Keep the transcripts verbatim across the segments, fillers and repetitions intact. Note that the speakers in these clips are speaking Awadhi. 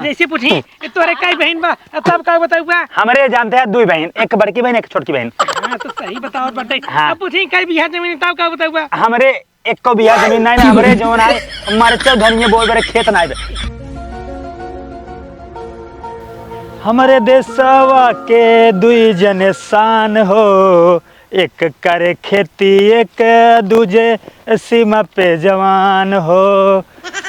जैसे पूछी, "ए, तोरे कई बहिन बा?" तब का बताऊ बा? हमरे जानते हैं दुई बहिन, एक बड़की बहिन, एक छोटकी बहिन। हाँ, तो सही बताओ बटे। हाँ। अब पूछी, "कई बीघा जमीन?" तब का बताऊ बा? हमरे एक को बीघा जमीन नाई ना, हमरे जौन आए, हमारे चौधनिये बोल बरे खेत नाई बे। हमरे देशवा के दुई जने शान हो, एक करे खेती, एक दूजे सीमा पे जवान हो।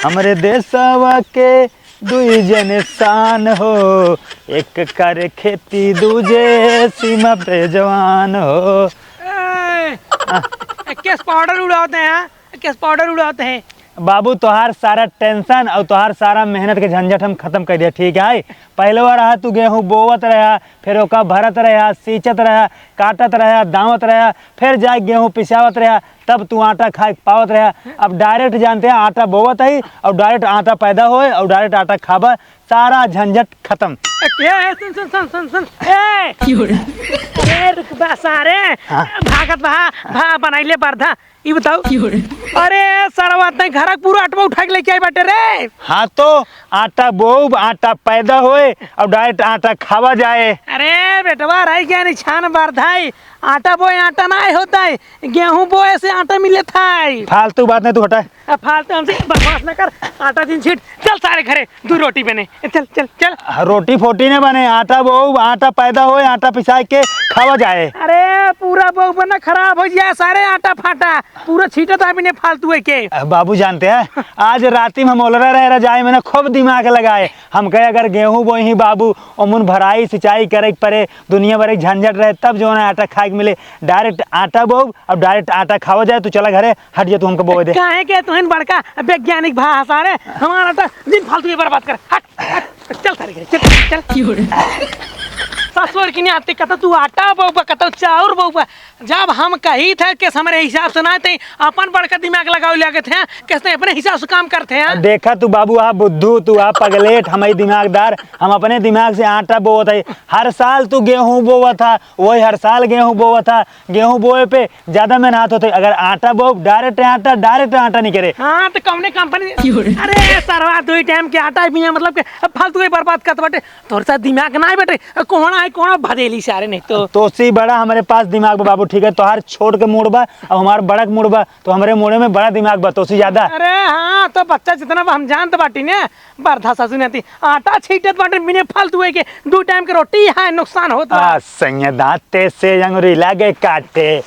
हमरे देशवा के दुई जने शान हो, एक करे खेती, दूजे सीमा पे जवान हो। ए, हाँ। ए, केस पाउडर उड़ावत हैं, हाँ? केस पाउडर उड़ावत हैं। बाबू, तोहार सारा tension और तोहार सारा मेहनत के झंझट हम खतम कर दिया, ठीक है? पहले वो रहा, तू गेहूं बोवत रहा, फिर ओका भरत रहा, सींचत रहा, काटत रहा, दावत रहा, फिर जाए गेहूं पिसावत रहा, तब तू आटा खाए के पावत रहा। अब direct जानते हैं, आटा बोवत है और direct आटा पैदा होए और direct आटा खाबा, सारा झंझट खतम। ए, ए, सुन, सुन, सुन, सुन, सुन। ए! क्यों रे? अरे रुक बा सारे। हाँ? भागत बा, भा बनाइले बरधा। ई बताओ। क्यों रे? अरे सरवा, तैं घर पूरा अटवा उठा के लेके आई बाटे रे। हाँ तो आटा बोब, आटा पैदा होए और direct आटा खावा जाए। अरे बेटवा, रह गया निछान बरधाई। आटा बोए आटा ना होता है, गेहूं बोए से आटा मिले था। फालतू बात नहीं, तू हटा। अब फालतू हमसे बकवास ना कर, आटा दिन छीट, चल सारे घरे, दू रोटी बने, चल, चल, चल। हाँ, रोटी फोटी ने बने, आटा बोब, आटा पैदा होए, आटा पिसाए के खावा जाए। अरे, पूरा बोब ना खराब हो जाए, सारे आटा फाटा, पूरा छीटत है बिने फालतू है के। अ, बाबू जानते हैं, आज राती में हम ओलरा रहे रजाई में ना खूब दिमाग लगाए। हम कहे अगर गेहूं बोई ही बाबू, ओमुन भराई, सिंचाई करे के परे, दुनिया भर के झंझट रहे, तब जौन आटा खाए के मिले। Direct आटा बोब, अब direct आटा खावा जाए। तू चला घरे, हट जा, तू हमको बोवे दे। काहे के तुहिन बड़का वैज्ञानिक भा सारे, हमारा तो दिन फालतू में बर्बाद कर। हट, हट, चल सारे घरे, चल, चल। क्यों रे? ससुर की नाती, कतो तू आटा बोबा, कतो चाउर बोबा। जब हम कही थे कि हमरे हिसाब से ना थे, अपन बड़का दिमाग लगावे लगे थे, कैसे अपने हिसाब से काम करते हैं? देखा तू बाबू, आ बुद्धू, तू आ पगलेट, हम ही दिमागदार, हम अपने दिमाग से आटा बोवत है। हर साल तू गेहूं बोवत था, वही हर साल गेहूं बोवत था, गेहूं बोए पे ज्यादा मेहनत होते। अगर आटा बोब, direct आटा, direct आटा निकले। हाँ, तो कौने कंपनी? क्यों रे? अरे सरवा, दो टाइम के आटा बिना मतलब के अब फालतू के बर्बाद करत बाटे। तोर साथ दिमाग ना बेटे, कोहना है, कोहना भदेली सारे नहीं तो। तोसी बड़ा हमरे पास दिमाग बा बाबू, ठीक है, तोहार छोट के मूड़ बा, अब हमार बड़ा के मूड़ बा, तो हमरे मूड़े में बड़ा दिमाग बा, तोसी ज्यादा। अरे हाँ, तो बच्चा जितना बा हम जानत बाटी ने, बरधा सासू नाती आटा छीटत बाटे बिने फालतू है के, दू टाइम के रोटी है, नुकसान होत बा। आ, सैया दांते से अंगुरी लागे काटे।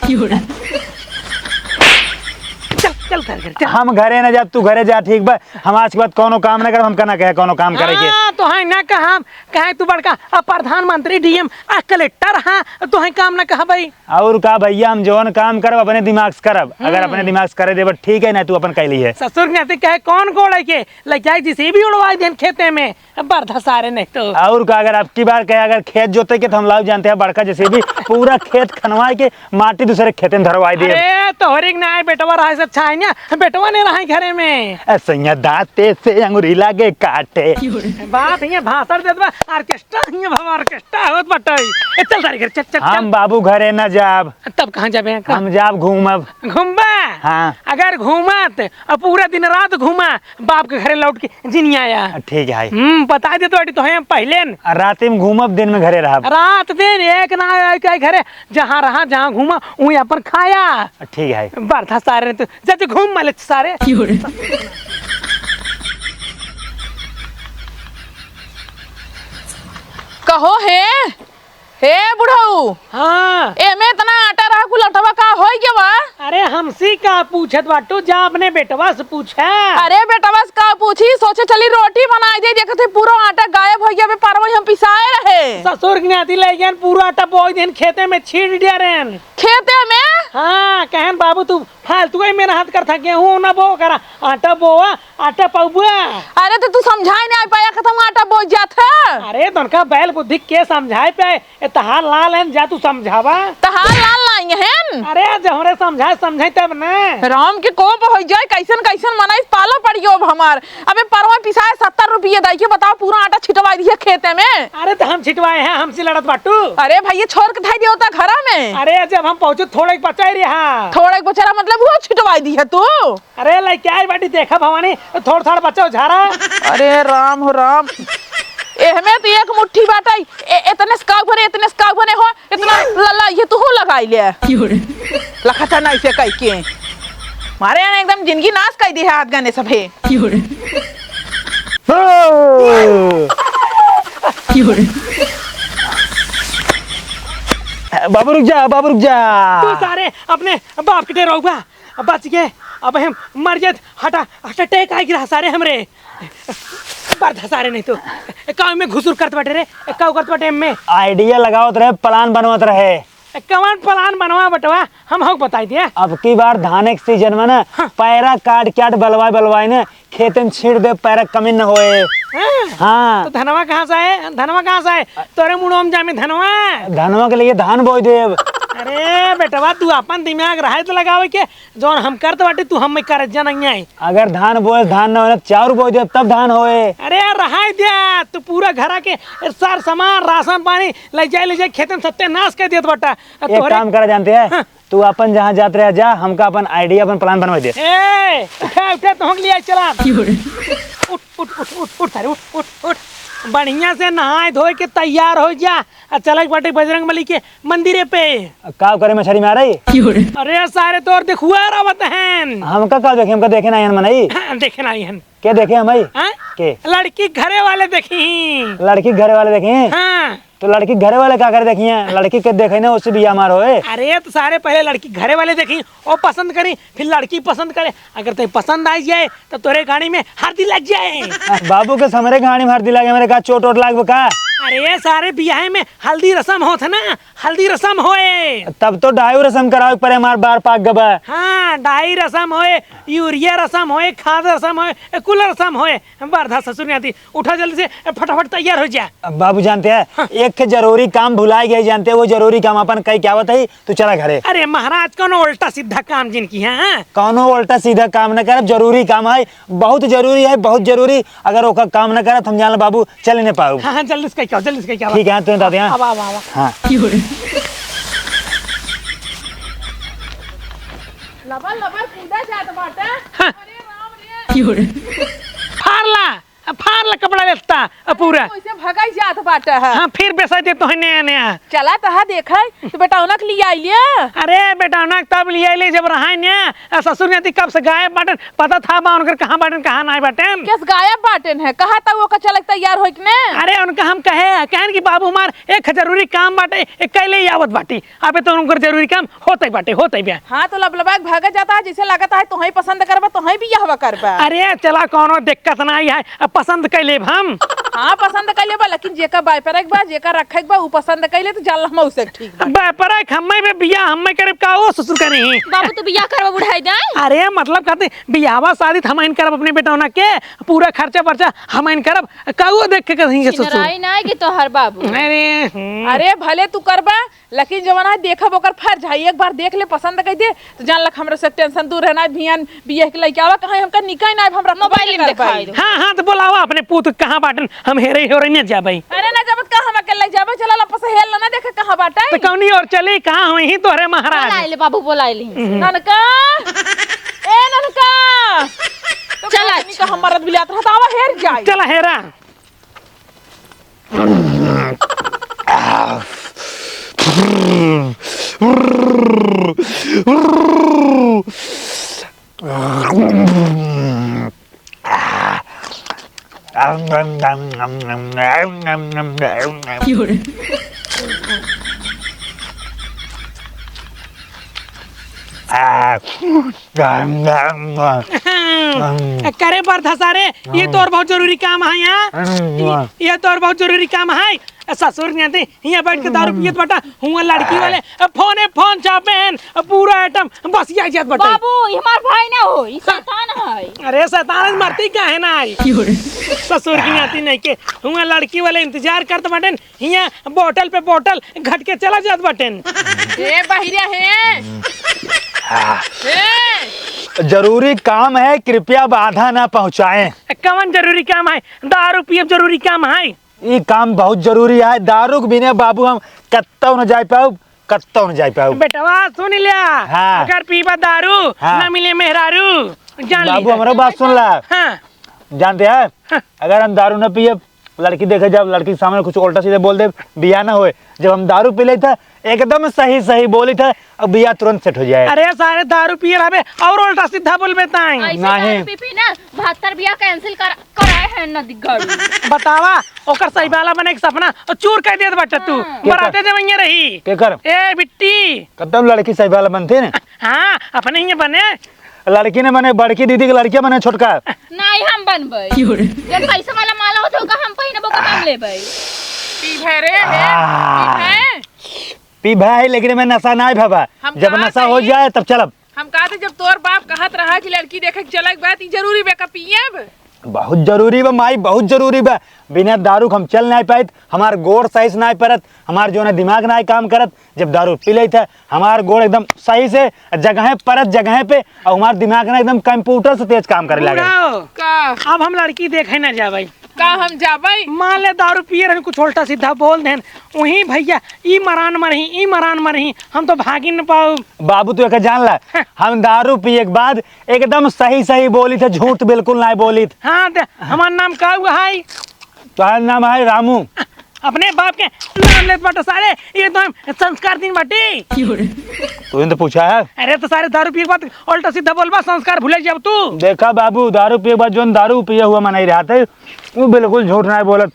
चल, चल घर, घर, चल। हम घरे ना जाब, तू घरे जा, ठीक बा? हम आज के बाद कौनो काम ना करब, हमका ना कहे कौनो काम करे के। हाँ, तो है ना कहब, कहे तू बड़का, आ, प्रधानमंत्री, DM, आ, कलेक्टर, हाँ, तो है काम ना कहब भाई। और का भैया, हम जौन काम करब, अपने दिमाग से करब। अगर हम्म। अपने दिमाग से करे देबा, ठीक है, नहीं तू अपन कह ली है। ससुर के नाती कहे, कौन गोड़ है के? लइका JCB उड़वाई देन खेते में, बरधा सारे नहीं तो। और का, अगर अब की बार कहे, अगर खेत जोते के, तो हम लाओ जानते हैं बड़का JCB, पूरा खेत खनवाए के माटी दूसरे खेते में धरवाई दे। अरे, तोहरे के ना बेटवा रहे से अच्छा है ना, बेटवा नहीं रहे घरे में। ए, सैया दांते से अंगुरी लागे काटे। बाप हियां भाषण देत बा, orchestra हियां भवा orchestra होत बाटे। ए, चल सारे घर, चल, चल, चल। हम बाबू घरे न जाब। तब कहाँ जाबे? हम जाब घूमब। घूमबा? हाँ। अगर घूमत, अब पूरा दिन रात घूमा, बाप के घरे लौट के जिन आया। ठीक है। हम्म, बता दे तो अड़ी तो है पहले न। आ, रात में घूमब, दिन में घरे रहब। रात दिन एक ना आए के घरे, जहाँ रहा, जहाँ घूमा, वहीं अपन खाया। ठीक है। बरधा सारे ने तो, जा, जा घूम माले सारे। कहो हे, हे बुढ़ऊ। हाँ। एमे इतना आटा रहा, कुल अटवा का होई गवा? अरे हमसी का पूछत बाटू, जा अपने बेटवा से पूछा। अरे बेटवा से का पूछी, सोचे चली रोटी बनाई दे, देखत ही पूरा आटा गायब होई गवा, परवा हम पिसाए रहे। ससुर के नाती ले गए, पूरा आटा बोई देन खेते में छीट दिया रहन। खेते में? हाँ, कहन बाबू तू फालतू ही मेहनत करत हा, गेहूं ना बो करा, आटा बोवा, आटा पउबा। अरे तो तू समझाए ना पाया, खत्म आटा बोई जात है। अरे तनका बैल बुद्धि के समझाए पे, ए तहार लाल हैं, जा तू समझावा। तहार लाल नहीं हैं। अरे जब हमरे समझाए, समझाए तब ना। राम के कोप हो जाए, कैसन कैसन मनाई पाला पड़ियो अब हमार। अबे परवा पिसाए सत्तर रुपये दाई के, बताओ पूरा आटा छिटवा दिया खेते में। अरे तो हम छिटवाए हैं, हमसे लड़त बाटू। अरे भैया छोड़ के धाई दियो ता घरा में। अरे जब हम पहुँचे थोड़े के बचाई रहा। थोड़े के बचारा मतलब वो छिटवाई दी है तू। अरे लइके आई बाटी, देखा भवानी, थोड़ थाड़ बचाओ झारा। अरे राम हो राम। एहमे तो एक मुट्ठी बाटे, ए-, इतने से काउ भरे, इतने से काउ भरे हो, इतना ल-, ल-, ये तू हो लगाई ले। लखा था ना इसे कह के। मारे यार एकदम जिंदगी नाश कर दी है हाथ गने सब है। बाबू रुक जा, बाबू रुक जा। तू सारे अपने बाप के डेरौबा, बच गए। अब हम मर जात, हटा, हटा, टेक आ गिरा सारे हमरे। बर्धा सारे नहीं तो। ए, का में घुसुर करत बाटे रे? ए, का करत बाटे एम्मे? Idea लगावत रहे, plan बनवत रहे। ए, कवन plan बनवा बटवा? हम हक बताई दिया। अब की बार धाने के season में ना, हाँ। पैरा काट काट बलवाए बलवाए ने खेते में छींट दे, पैरा कमी न होए। हाँ। हाँ। तो धनवा कहाँ से आए? धनवा कहाँ से आए? तोरे मुड़ो में जामे धनवा। धनवा के लिए धान बोई देब। अरे बेटवा, तू अपन दिमाग रहे तो लगावे के, जौन हम करत बाटे, तू हम में करत जा नहीं है। अगर धान बोए, धान न होए, चाउर बोई देब, तब धान होए। अरे रहाई द्या, तू पूरा घरा के सार सामान, राशन पानी ले जाए, ले जाए, खेते में सत्यानाश कर देत बाटा। आ एक तोहरे काम करा जानते हैं? हाँ। तू अपन जहाँ जात रहे जा, हमका अपन idea, अपन plan बनवा दे। ए, उठे, उठे, तो हम लिया चला। की हो रे? उठ, उठ, उठ, उठ, उठ, सारे, उठ, उठ, उठ। बढ़िया से नहाए धोए के तैयार हो जा। आ चला एक बाटे बजरंग बली के मंदिरे पे। का करे मछरी मारे? की हो रे? अरे सारे तोर देखुआ आवत हैं। हमका का देखे, हमका देखे ना हन मनई। हाँ, देखे ना हन। के देखे हमई? हाँ? के? लड़की घरे वाले देखी। लड़की घरे वाले देखी? हाँ। तो लड़की घरे वाले का करे देखिए? लड़की के देखे ना उससे बियाह मार होए। अरे तो सारे पहले लड़की घरे वाले देखी, वो पसंद करी, फिर लड़की पसंद करे। अगर तय पसंद आ जाए तो तोरे गाड़ी में हल्दी लग जाए। बाबू के हमरे गाड़ी में हल्दी लगे, हमरे का चोट वोट लागबे का? अरे सारे बियाह में हल्दी रसम होत है ना, हल्दी रसम होए। तब तो डाई रसम करावे के पड़े, हमार बार पाक गबा। हाँ, डाई रसम होए, यूरिया रसम होए, खाद रसम होए, ए, कुल रसम होए। बर्धा ससुर नहीं आती, उठा जल्दी से, ए, फटाफट तैयार हो जा। अब बाबू जानते हैं, हाँ। एक जरूरी काम भुला गए जानते हैं, वो जरूरी काम अपन कई क्या बताई, तू चला घरे। अरे महाराज, कौनो उल्टा सीधा काम जिनकी है, हाँ? कौनो उल्टा सीधा काम न करब, जरूरी काम है, बहुत जरूरी है, बहुत जरूरी। अगर ओका काम न करत, हम जान लो बाबू, चले न पाऊ। हाँ, हाँ, जल्दी से कह के आओ, जल्दी से कह के आओ। ठीक है, तू दादा, हाँ। अब, अब, अब। हाँ। लबर, लबर कूदा जात बाटे। हाँ। अरे राम रे। फाड़ ला, फाड़ ला कपड़ा लेता, अब पूरा। ओइसे भगाई जात बाटे है। हाँ, फिर बेसाई दे तो है नया, नया। चला तो है देखे, तो बेटौना के लिए आई ले। अरे, बेटौना के तब लिए ले जब रहा नया, आ ससुर नाती कब से गायब बाटन, पता था बा उनकर कहाँ बाटन, कहाँ नाई बाटन। केस गायब बाटन है, कहा था वो का चलक तैयार होइक ने? अरे, उनका हम कहे, कहन कि बाबू हमार एक जरूरी काम बाटे, एक कैले ही आवत बाटी। अबे तो उनकर जरूरी काम होते बाटे, होते बे। हाँ, तो लबलबा के भागे जाता है, जैसे लागत है तोहई पसंद करबा, तोहई बियाहवा करबा। अरे चला, कौनो दिक्कत नाई है, अब पसंद कर लेब हम। हाँ, पसंद कर लेबा, लेकिन जेका बाय परक बा, जेका रखे के बा, उ पसंद कर ले, तो जान ला हम उसे ठीक बा। बाय परक हम्मे बे बियाह हम्मे करब का, ओ ससुर करी? बाबू, तू बियाह करबा बुढ़ाई जाए? अरे मतलब कहते बियाहवा शादी त हमइन करब अपने बेटौना के, पूरा खर्चा बर्चा हमइन करब, का वो देख के कहीं के ससुर? छिनराई ना कि तोहर बाबू। अरे, हम्म। अरे भले तू करबा, लेकिन जवन है देखब ओकर फर्ज है, एक बार देख ले, पसंद कर दे, तो जान लक हमरा से tension दूर रहना। भियान बियाह के लइके आवा, कहीं हमका निकाय ना, हमरा मोबाइल में दिखाई दो। हाँ, हाँ, तो बोलावा अपने पूत कहाँ बाटन, हम हेरे हेरे न जाबे। अरे ना जबत का हम अकेले जाबे, चला ला पसे हेल ना देखे कहाँ बाटे। तो कौनी और चली, कहाँ होई ही तोहरे महाराज? बोलाइले बाबू, बोलाइले। हम्म। ननका, ए ननका, तो चला, कहीं अच्छा। का हम मरद बिलात रहता, आवा हेर जाई। चला हेरा। करे बरधा सारे, ये तोर बहुत जरूरी काम है यहाँ। ये तोर बहुत जरूरी काम है। ए, ससुर नाती, हियाँ बैठ के दारू पियत बाटा, हुआँ लड़की वाले, ए, फोने फोन चापेन, ए, पूरा आइटम बसिया जात बाटे। बाबू, ई हमार भाई ना हो, ई शैतान है। अरे, शैतान है, मरती काहे ना आई? ससुर की नाती नहीं के, हुआँ लड़की वाले इंतजार करत बाटेन, हियाँ बोतल पे बोतल घट के चला जात बाटेन। ए, बहिरे हे। हे। जरूरी काम है, कृपया बाधा ना पहुँचाएं। ए, कवन जरूरी काम है? दारू पियब जरूरी काम है? ई काम बहुत जरूरी है। दारू के बिना बाबू हम कत्तौ न जाए पाउब, कत्तौ न जाए पाउब। बेटवा सुन लिया, हाँ। अगर पीबा दारू, हाँ। ना मिले मेहरारू, जान बाबू, ली। हमरो बात सुन ला। हाँ। जानते हैं, हाँ। अगर हम दारू न पिए, लड़की देखे जब लड़की के सामने कुछ उल्टा सीधा बोल दे, बियाह ना होए। जब हम दारू पी लेते, एकदम सही सही बोली था, अब बियाह तुरंत सेट हो जाए। अरे सारे दारू पिए रहबे और उल्टा सीधा बोलबे ताई। ऐसे नहीं। दारू पी पी ना बहत्तर बियाह कैंसिल कर, कराए हैं नदीगढ़। बतावा, ओकर सही वाला बने के सपना और चूर कर देत बाटे तू। हाँ। बराते जब इहाँ रही। केकर? ए बिट्टी। कतम लड़की सही वाला बनते ने? हाँ, अपने ही बने। लड़की ने बने बड़की दीदी के लड़किया बने छोटका। नहीं, हम बनबे। क्यों रे? जब पैसा वाला माला होता होगा, हम पहिनबो का हम लेबे। पी भय रे, आ। पी भय। पी भय, लेकिन मैं नशा नहीं भवा। हम जब कहा नशा हो जाए तब चलब। हम कहते जब तोर बाप कहत रहा कि लड़की देखे के चले के बाद ई जरूरी बे का पियब? बहुत जरूरी बा माई, बहुत जरूरी बा। बिना दारू के हम चल नहीं पाइत, हमार गोड़ सही से नहीं परत, हमार जो ना दिमाग नहीं काम करत। जब दारू पी लेइत है, हमार गोड़ एकदम सही से जगह परत जगह पे, और हमार दिमाग ना एकदम कंप्यूटर से तेज काम करे लागे। बुढ़ाओ, का? अब हम लड़की देखे ना जाबे। का हम जाबे? मान ले दारू पिए रहन, कुछ उल्टा सीधा बोल देन, वहीं भैया ई मरान मरही, ई मरान मरही, हम तो भागी न पाऊ। बाबू तू एक जान ला, हाँ। हम दारू पिए के बाद एकदम सही सही बोली थे, झूठ बिल्कुल ना बोली थे। हाँ, दे, हमार नाम का हुआ है? तोहार नाम है रामू। अपने बाप के नाम लेत बाटे सारे, ये तो हम संस्कार दिन बाटी। तूने तो पूछा है। अरे तो सारे दारू पिए के बाद उल्टा सीधा बोलबा, संस्कार भूले जाब तू। देखा बाबू, दारू पिए के बाद जोन दारू पिए हुआ मनई रहत है, वो बिल्कुल झूठ नहीं बोलत।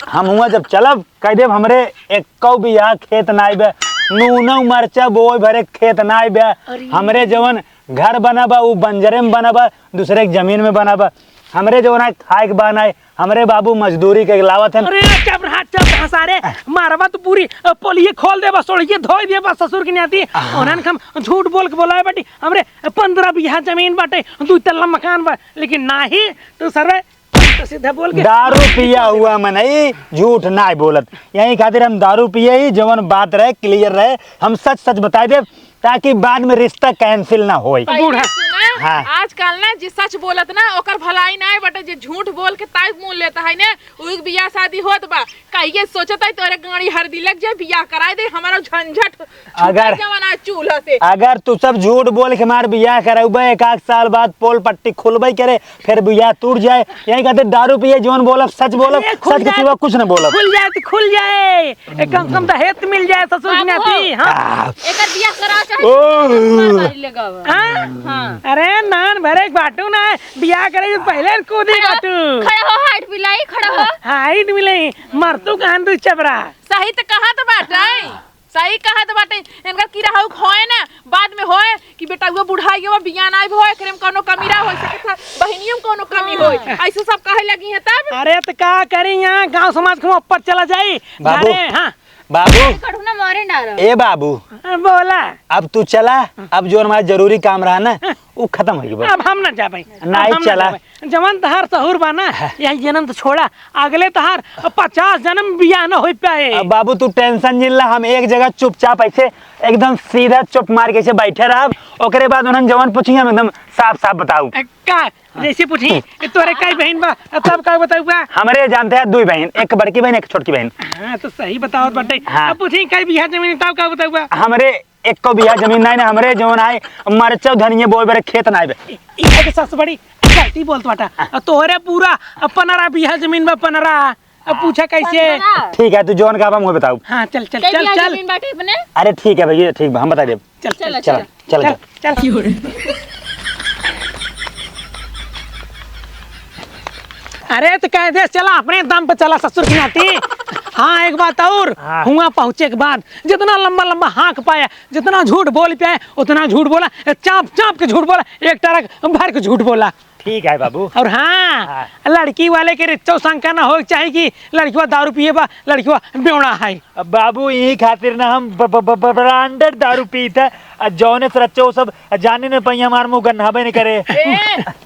हम हुआ जब चलब, कह देब हमरे एक्को बिया खेत नाई बे, नूनो मरचा बोए भरे खेत नाई बे। अरे। हमरे जवन घर बना बा, उ बंजरे में बना बा, दूसरे के जमीन में बना बा। हमरे जवन है खाए के बा नाई, हमरे बाबू मजदूरी के लावत हन। अरे चुप रहा, चुप रहा सारे, मारबा तो पूरी, अ, पोलिये खोल देबा, सोड़िये धोई देबा ससुर के नाती। हाँ। ओनन के हम झूठ बोल के बोलाए बाटी, हमरे पन्द्रह बीघा जमीन बाटे, दू तल्ला मकान बा, लेकिन नाही, तू सरवे तो सीधा बोल के दारू पिया हुआ मनई झूठ नाय बोलत। यही खातिर हम दारू पिए ही, जवन बात रहे, clear रहे, हम सच सच बताई देब, ताकि बाद में रिश्ता cancel ना होए। पहले बूढ़ा। सुना, हाँ। आजकल ना जे सच बोलत ना, ओकर भलाई नाय बटे, जे झूठ बोल के ताइब मुँह लेता है ना, उ बियाह शादी होत बा। कहिए सोचत है तोरे गाड़ी हरदी लग जाए, बियाह कराए दे, हमारा झंझट छूटे अगर, जवन आज चूल्हा से। अगर तू सब झूठ बोल के हमार बियाह करउबे, एक आध साल बाद पोल पट्टी खुलबे करे, फिर बियाह टूट जाए। यही खातिर दारू पिए, जवन बोलब सच बोलब, अरे, खुल सच के जाए, सिवा कुछ न बोलब। खुल जाए तो खुल जाए, ए, कम से कम दहेज तो मिल जाए ससुर के बाबू। नाती, हाँ। आ। एकर बियाह करा चाहे ओह। मार मारी लेगा अब। हाँ? हाँ। अरे नान भरे के बाटू ना, बियाह करे से पहले न कूदी खड़ा हो, बाटू। खड़ा हो, height मिलाई, खड़ा हो। Height मिलाई, मरतू कहन दू चबरा। सही तो कहत बाटे। सही कहत बाटे, इनकर कीड़ा हउक होए ना, बाद में होए कि बेटा वो बुढ़ा गया, बियाह नाई होए, एकरे में कौनो कमी रहा हो सकत है, बहिनियों में कौनो कमी होए, हाँ। ऐसे सब कहे लगी है तब। अरे त का करी, यहाँ गांव समाज के ऊपर चला जाई। बाबू, जाने, हाँ। बाबू, कठुना मारे ना रहो। ए बाबू, हाँ, बोला। अब तू चला, अब जो हमारा जरूरी काम रहा ना, हाँ। उ खत्म हो गई बा। अब हम ना जाबे, अब नाई हम ना चला। जाबे। जवन तहार सहूर बा ना, हाँ। यही जन्म तो छोड़ा, अगले तहार पचास जन्म बियाह न हो पाए। अब बाबू तू tension जिन ला, हम एक जगह चुपचाप ऐसे एकदम सीधा चुप मार के ऐसे बैठे रहब। ओकरे बाद उन्हन जवन पूछी हम एकदम साफ साफ बताऊ। ए, का? जैसे पूछी, ए, तोरे कई बहिन बा, तब का बताऊ बा? हमरे जानते हैं दुई बहिन, एक बड़की बहिन, एक छोटकी बहिन। हाँ, तो सही बतावत बाटे। हाँ। अब पूछी कई बीघा जमीन, तब का बताऊ बा? हमरे एक्को बीघा जमीन नाई ना, हमरे जवन आए, मरचा धनिया बोए बरे खेत नाई बे। ई, ई के सास बड़ी गलती बोलत बाटा। आ, तोहरे पूरा पनरा बीघा जमीन बा, पनरा। अब पूछा कैसे? पनरा। ठीक है, तू जवन कहबा मुझे बताऊ। हाँ, चल, चल, कई चल, बीघा चल। जमीन बाटे अपने? अरे ठीक है भैया, ठीक बा, हम बता देब। चल, चल, चल, चल, चल, चल, चल। चल। अरे तो कह दे, चला अपने दम पे चला ससुर की नाती। हाँ, एक बात और, हाँ। हुआ पहुँचे के बाद जितना लंबा लंबा हाँक पाया, जितना झूठ बोल पाए, उतना झूठ बोला, चाप चाप के झूठ बोला, एक ट्रक भर के झूठ बोला। ठीक है बाबू। और हाँ, हाँ। लड़की वाले के रिच्चो शंका ना हो चाहे कि लड़किवा दारू पिए बा, लड़किवा बेवड़ा है। अब बाबू यही खातिर ना हम ब-, ब-, ब-, ब-, branded दारू पीत है, आ जौने से रच्चो सब जाने न पहिया हमार मुँह गन्हाबे न करे। ए,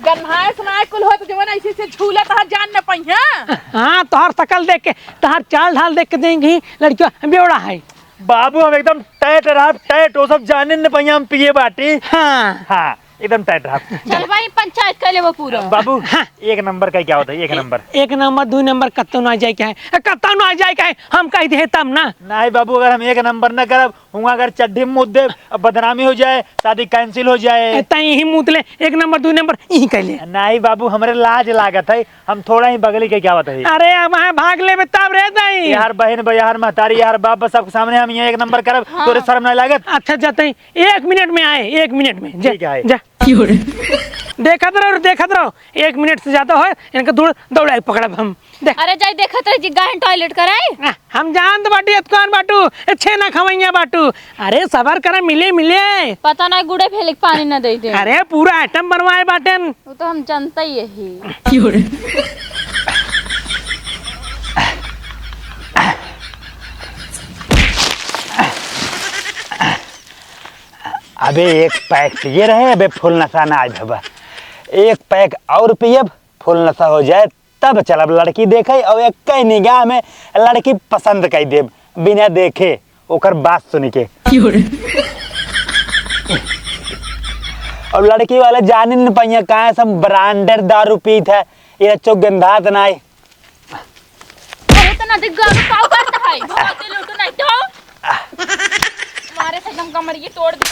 गन्हाए से ना कुल होत, जवन ऐसे से झूलत है, जान न पहिया। हाँ, तोहार शकल देख के, तोहार चाल ढाल देख के देंगी, लड़किवा बेवड़ा है। बाबू हम एकदम tight रहा, tight, वो सब जाने न पहिया हम पिए बाटी। हाँ। हाँ। एकदम tight रहा। चल भाई, पंचायत कर लेबो पूरा। बाबू, हाँ। एक नंबर का क्या होता है? एक नंबर। एक नंबर, दुई नंबर, कत्तो ना जाए क्या है? ए, कत्तो ना जाए क्या है? हम कह दे तब ना। नहीं बाबू, अगर हम एक नंबर ना करब, हुआ अगर चड्ढी में मूत देब, अब बदनामी हो जाए, शादी cancel हो जाए। ए, तई यही मूत ले, एक नंबर, दुई नंबर, यही कह ले। नहीं बाबू, हमरे लाज लागत है, हम थोड़ा ही बगली के क्या होता है। अरे, अब वहाँ भाग लेबे तब रे तई। यार बहन बा, यार महतारी, यार बाप बा, सबके सामने हम ये एक नंबर करब, हाँ। तोरे शर्म नहीं लागत? अच्छा, जा तई, एक मिनट में आए, एक मिनट में। जा, ठीक है, आए। जा। देखत रहो, देखत रहो, एक मिनट से ज्यादा होए, इनका दौड़, दौड़ाई पकड़ब हम। देख। अरे जाई देखत रह जी, गाहन toilet कराई। आ, हम जानत बाटी, एतकान बाटू, ए, छेना खवैया बाटू। अरे सबर करा, मिले, मिले। पता ना गुड़े फेले के पानी न दे दे। अरे पूरा item बनवाए बाटेन। वो तो हम जानता ही यही। अबे एक पैक पिए रहे, अबे full नशा ना आए भवा। एक पैक और पियब, full नशा हो जाए, तब चलब लड़की देखे और एक निगाह में लड़की पसंद कर देब, बिना देखे, ओकर बात सुन के। और लड़की वाले जाने न पाइए, काहे सब branded दारू पीत है, ये चोक गंधात नाई। अरे तो ना देख, गारू पाव करता है, भगवती लूटू नहीं तो। मारे से एकदम कमरिए तोड़ दे।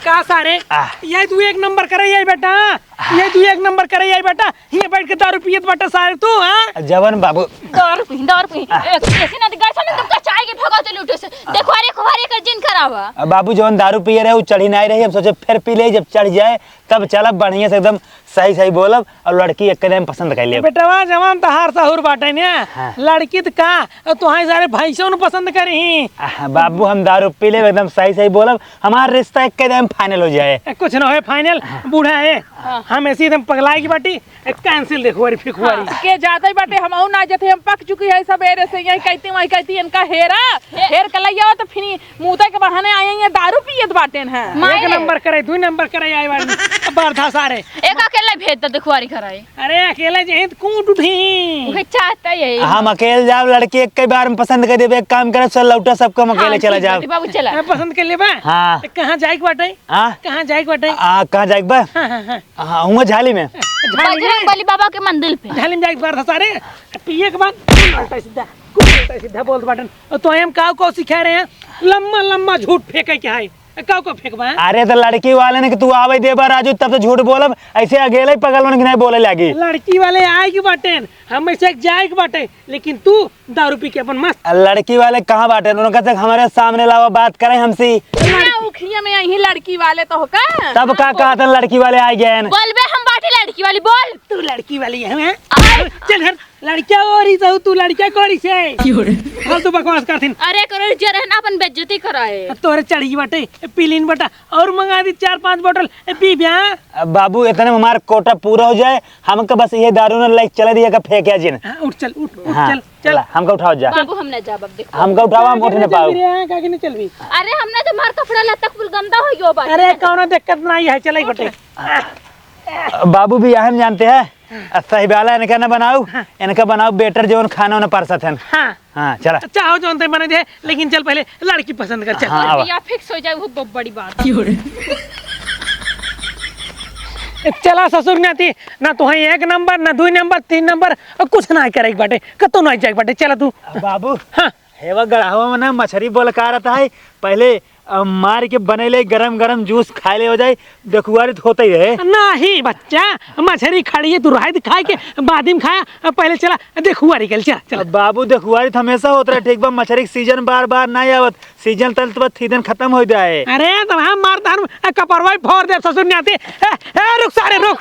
का सारे? आ। ये तू एक नंबर करे ये बेटा, ये तू एक नंबर करे ये बेटा, ये बैठ के दारू पियत बेटा सारे तू, हाँ? जवन बाबू। दारू पी, दारू पी। ए, कैसे ना दिगाड़ साले तुमका चाय के भगवती लूटू से। देखो अरे कुहारे कर जिन करावा। आ, बाबू जवन दारू पिए रहे, वो चढ़ी नहीं रही, हम सोचे फिर पी ले, जब चढ़ जाए तब चलब बढ़िया से एकदम सही सही बोलब और लड़की एक कदम पसंद कर लेब। बेटवा जवान तहार सहूर बाटे ने, हाँ। लड़की त का, तुहाई सारे भैंसों न पसंद करी। आह, बाबू हम दारू पी लेब, एकदम सही सही बोलब, हमार रिश्ता एक कदम final हो जाए। ए, कुछ ना होए final, हाँ। बूढ़ा है, हाँ। हम ऐसे एकदम पगलाई की बाटी, ए, cancel देखो वारी फिर वारी। हाँ। के जाते ही बाटे, हम और ना जाते, हम पक चुकी है सब एरे से, यही कहती वही कहती इनका हेरा, हेर के लइया तो फिर मुँह के बहाने आए हैं, दारू पियत बाटेन हैं। माई एक रे। नंबर करे, दुई नंबर करे, आए बाटे। बरधा सारे। एक अकेले भेज दे, देखुआरी कराई। अरे, अकेले जे हैं, तो कूट उठी। उहे चाहता यही। हम अकेले जाब, लड़की एक के बार में पसंद कर देबे, एक काम करे, चल लौटा, सबको हम अकेले हाँ, चला ठीक जाब। बाटे, बाबू चला। ए, पसंद कर लेबा? हाँ। तो कहाँ जाए के बाटे? हाँ? कहाँ जाए के बाटे? आ, कहाँ जाए के बा? हाँ, हाँ, हाँ। हाँ, हुआं झाली में। झाली में? बजरंग बली बाबा के मंदिर पे। झाली में जाए के बरधा सारे। पिए के बाद, कुल उल्टा सीधा, कुल उल्टा सीधा बोलत बाटन। और तो हम काव काव सिखा रहे हैं, लम्मा लम्मा झूठ फेंके के है। काव काव फेंकबा? अरे तो लड़की वाले ने कि तू आवे देबा राजू, तब तो झूठ बोलब, ऐसे अकेले ही पगल होने की नहीं बोले लागी। लड़की वाले आए के बाटेन, हम ऐसे जाए के बाटे, लेकिन तू दारू पी के अपन मस्त। लड़की वाले कहाँ बाटेन? उनका तक हमारे सामने लावा, बात करें हमसे। ना उखिया में यही लड़की वाले तो हो का? तब का कहतन लड़की वाले आ गए हैं? बोलबे हम बाटी लड़की वाली, बोल। तू लड़की वाली है, हैं? आय। चल घर। लड़किया ओरी से, तू लड़किया कोरी से। क्यों रे? फालतू बकवास करथिन। अरे करो जरे ना अपन बेइज्जती कराए। अब तोरे चढ़ी बाटे, ए, पी लीन बेटा, और मंगा दी चार पांच बोतल, ए, पी ब्या। अब बाबू, इतने में हमार कोटा पूरा हो जाए, हमका बस ये दारू न लाइक चला दिया का फेंक या जिन। हाँ, उठ चल, उठ, उठ हाँ, चल, चल। चला, हमका उठाओ जा। बाबू, हम ना जाब, अब देखो। हमका उठाओ, हम उठ ना पाओ। चलबी रे, हाँ, काहे नहीं चलबी? अरे, हम ना तो हमार कपड़ा लत्ता कुल गंदा हो गयो बा। अरे, कौनो दिक्कत नहीं है, चले बटे। बाबू भी यहाँ जानते हैं। हाँ। आ, सही वाला इनका ना बनाओ, हाँ। इनका बनाओ बेटर जौन खाना उन्हें परसत हन। हाँ। हाँ, चला। अच्छा, हो जौन ते बने दे, लेकिन चल पहले लड़की पसंद कर, चल। हाँ, आवा। या fix हो जाए, वो बहुत बड़ी बात। क्यों रे? चला ससुर नाती, ना तुहाई एक नंबर, ना दुई नंबर, तीन नंबर, और कुछ ना करे के बाटे, कतो ना जाए के बाटे, चला तू। बाबू, हाँ। हेवा गढ़ावा में ना मछरी बोल का रहता है, पहले अब मार के बनेले गरम गरम जूस खाए ले हो जाए, देखुआरी तो होते ही रहे। नहीं बच्चा, मछरी खड़ी है, तू रहे खाए के बाद में खाया, अब पहले चला देखुआरी के, चला, चला। अब बाबू देखुआरी तो हमेशा होत रहे, ठीक बा, मछरी के सीजन बार बार नहीं आवत, सीजन तल तो सीजन खत्म हो जाए। अरे तो हम मार धान कपरवाई फोड़ दे ससुर न्याती। ए, ए, रुक सारे रुक।